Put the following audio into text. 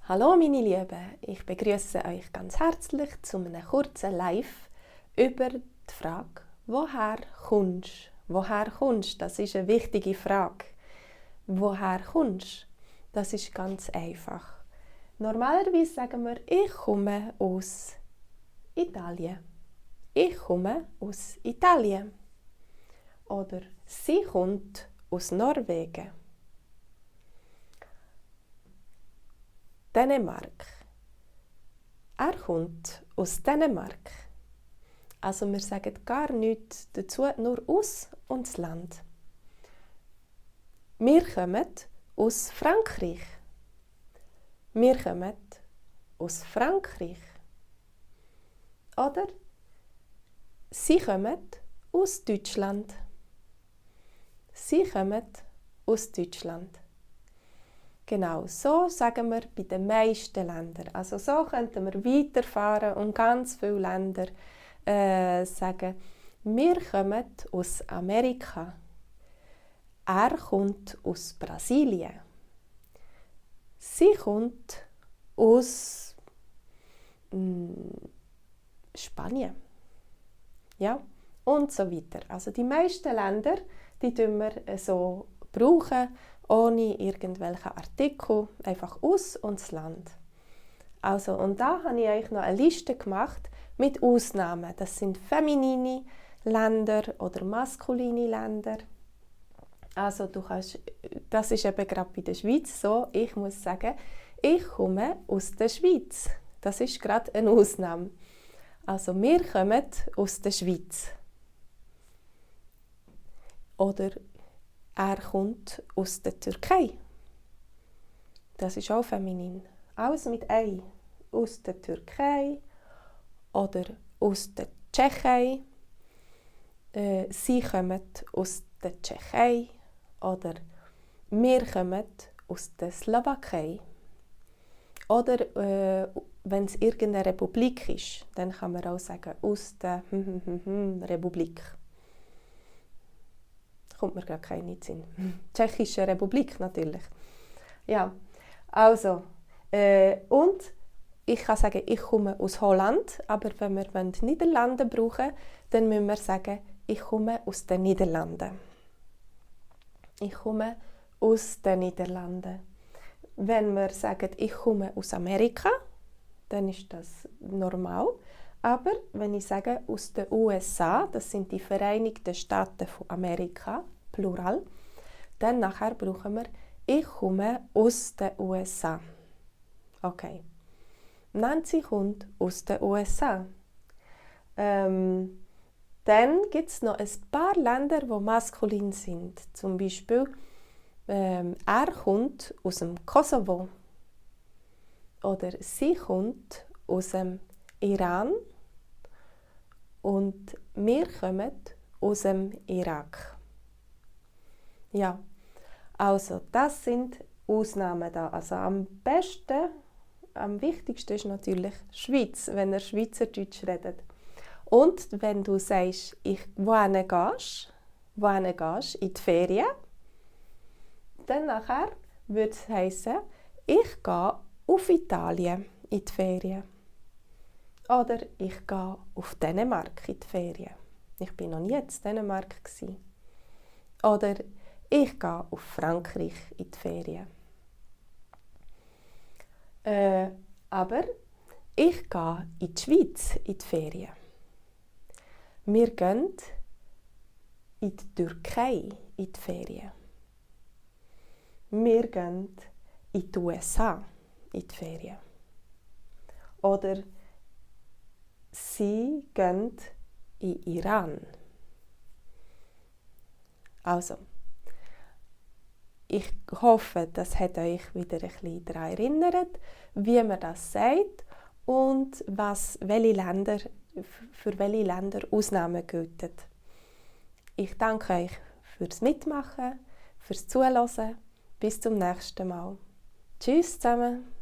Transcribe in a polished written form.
Hallo meine Lieben, ich begrüße euch ganz herzlich zu einem kurzen Live über die Frage, woher kommst du? Woher kommst du? Das ist eine wichtige Frage. Woher kommst du? Das ist ganz einfach. Normalerweise sagen wir, ich komme aus Italien. Ich komme aus Italien. Oder sie kommt aus Norwegen. Dänemark. Er kommt aus Dänemark. Also wir sagen gar nichts dazu, nur aus und das Land. Wir kommen aus Frankreich. Wir kommen aus Frankreich. Oder sie kommen aus Deutschland. Sie kommen aus Deutschland. Genau, so sagen wir bei den meisten Ländern. Also so könnten wir weiterfahren und ganz viele Länder sagen, wir kommen aus Amerika. Er kommt aus Brasilien. Sie kommt aus Spanien. Ja, und so weiter. Also die meisten Länder, die brauchen wir so brauchen, ohne irgendwelche Artikel, einfach aus und das Land. Also, und da habe ich euch noch eine Liste gemacht mit Ausnahmen. Das sind feminine Länder oder maskuline Länder. Also das ist eben gerade bei der Schweiz so. Ich muss sagen, ich komme aus der Schweiz. Das ist gerade eine Ausnahme. Also wir kommen aus der Schweiz. Oder er kommt aus der Türkei. Das ist auch feminin. Alles mit «ei». Aus der Türkei oder aus der Tschechei. Sie kommen aus der Tschechei. Oder wir kommen aus der Slowakei. Oder wenn es irgendeine Republik ist, dann kann man auch sagen, aus der Republik. Kommt mir gerade kein in den Sinn. Tschechische Republik natürlich. Ja, also, und ich kann sagen, ich komme aus Holland, aber wenn wir Niederlande brauchen, dann müssen wir sagen, ich komme aus den Niederlanden. Ich komme aus den Niederlanden. Wenn wir sagen, ich komme aus Amerika, dann ist das normal. Aber wenn ich sage, aus den USA, das sind die Vereinigten Staaten von Amerika, Plural, dann nachher brauchen wir, ich komme aus den USA. Okay. Nancy kommt aus den USA. Dann gibt es noch ein paar Länder, die maskulin sind. Zum Beispiel, er kommt aus dem Kosovo. Oder sie kommt aus dem Iran. Und wir kommen aus dem Irak. Ja, also das sind Ausnahmen da. Also am besten, am wichtigsten ist natürlich Schweiz, wenn ihr Schweizerdeutsch redet. Und wenn du sagst, wohin gehst in die Ferien, dann nachher würde es heissen, ich gehe auf Italien in die Ferien. Oder ich gehe auf Dänemark in die Ferien. Ich war noch nie in Dänemark. Oder ich gehe auf Frankreich in die Ferien. Aber ich gehe in die Schweiz in die Ferien. Wir gehen in die Türkei in die Ferien. Wir gehen in die USA in die Ferien. Oder sie gehen in Iran. Also, ich hoffe, das hat euch wieder ein bisschen daran erinnert, wie man das sagt und für welche Länder Ausnahmen gelten. Ich danke euch fürs Mitmachen, fürs Zuhören. Bis zum nächsten Mal. Tschüss zusammen.